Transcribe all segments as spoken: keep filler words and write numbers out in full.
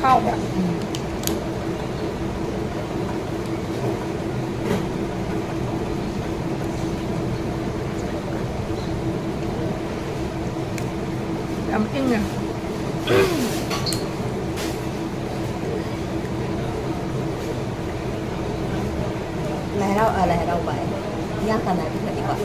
ꯍꯥꯎꯕ꯭ꯔꯥ? ꯎꯝ꯫ ꯌꯥꯝ ꯏꯪꯉꯦ꯫ ꯂꯥꯏ ꯍꯔꯥꯎ-, ꯑ, ꯂꯥꯏ ꯍꯔꯥꯎꯕ ꯍꯥꯏ꯫ ꯏꯌꯥꯡ ꯀꯥꯟꯅꯔꯗꯤ ꯐꯅꯤꯀꯣ꯫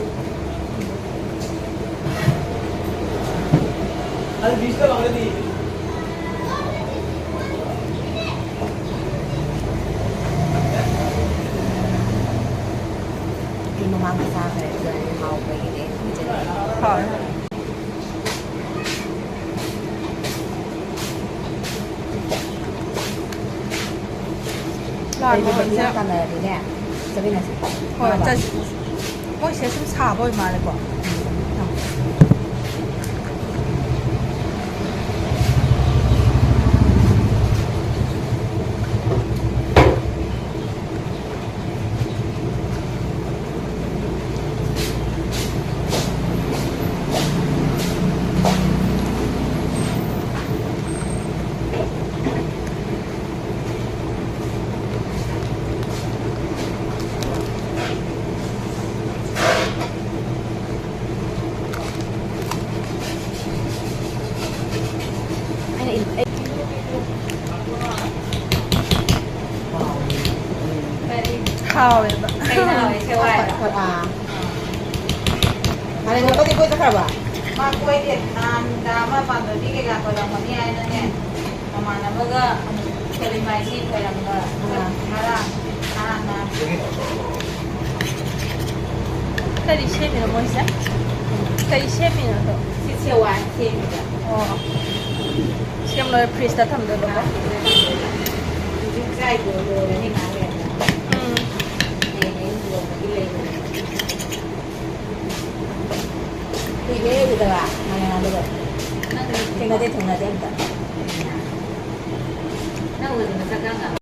ꯑꯩ ꯃꯃꯥꯡꯗ ꯆꯥꯈ꯭ꯔꯦ, ꯑꯗꯨꯅ ꯍꯥꯎꯕꯒꯤꯅꯦ꯫ ꯍꯣꯏ꯫ ꯂꯥꯟ ꯀꯩꯒꯨꯝꯕ ꯃꯃꯜꯁꯦ ꯏꯔꯥꯡ ꯇꯥꯟꯅꯔꯗꯤꯅꯦ, ꯆꯠꯃꯤꯟꯅꯁꯤ꯫ ꯍꯣꯏ, ꯈꯪꯉꯕ? ꯆꯠꯁꯤ꯫ ꯃꯣꯏꯁꯦ ꯁꯨꯝ ꯁꯥꯕ ꯑꯣꯏ ꯃꯥꯜꯂꯦꯀꯣ꯫ ꯑꯩꯅ ꯏꯜ-, ꯑꯩ ꯍꯥꯎꯋꯦꯕ꯫ ꯀꯩꯅꯣ ꯍꯥꯎꯋꯦ, ꯁꯦ ꯋꯥꯏꯔꯣ? ꯍꯣꯏ, ꯑꯥ꯫ ꯃꯥꯂꯦꯝꯉꯥꯟꯕꯗꯤ ꯀꯣꯏ ꯆꯠꯈ꯭ꯔꯕ? ꯃꯥ ꯀꯣꯏꯗꯦ꯫ ꯅꯍꯥꯟꯗ ꯑꯃ ꯄꯥꯟꯗꯣꯏꯕꯤ ꯀꯩꯀꯥ ꯀꯣꯏꯔꯝꯒꯅꯤ ꯍꯥꯏꯅꯅꯦ꯫ ꯃꯃꯥꯟꯅꯕꯒ ꯑꯃꯨꯛ ꯁꯦꯂꯤꯃꯥꯏꯁꯤ ꯈꯣꯏꯔꯝꯕ ꯑꯥ꯫ ꯉꯔꯥꯡ, ꯅꯍꯥꯟꯅ꯫ ꯀꯔꯤ ꯁꯦꯝꯃꯤꯅꯣ ꯃꯣꯏꯁꯦ? ꯀꯔꯤ ꯁꯦꯝꯃꯤꯅꯣ ꯑꯗꯣ? ꯁꯤ ꯁꯦꯋꯥ ꯁꯦꯝꯃꯤꯕ꯫ ꯑꯣ꯫ ꯁꯦꯝ ꯂꯣꯏꯔ ꯐ꯭ꯔꯤꯖꯇ ꯊꯝꯗꯣꯏꯕꯀꯣ? ꯍꯧꯖꯤꯛ ꯆꯥꯏꯗꯣ ꯂꯣꯏꯔꯅꯤ ꯉꯥꯏꯍꯥꯛ ꯂꯩꯔꯒ꯫ ꯎꯝ꯫ ꯍꯌꯦꯡ ꯑꯌꯨꯛ ꯂꯨꯍꯣꯡꯕꯒꯤ ꯂꯩꯕꯅꯦ꯫ ꯀꯨꯏꯔꯦ ꯎꯗꯕ ꯃꯌꯥꯝꯗꯨꯒ꯫ ꯊꯦꯡꯅꯗꯦ, ꯊꯦꯡꯅꯗꯦ ꯑꯝꯇ꯫ ꯅꯪ ꯎꯗꯕ ꯆꯠꯀꯥꯟꯗ꯫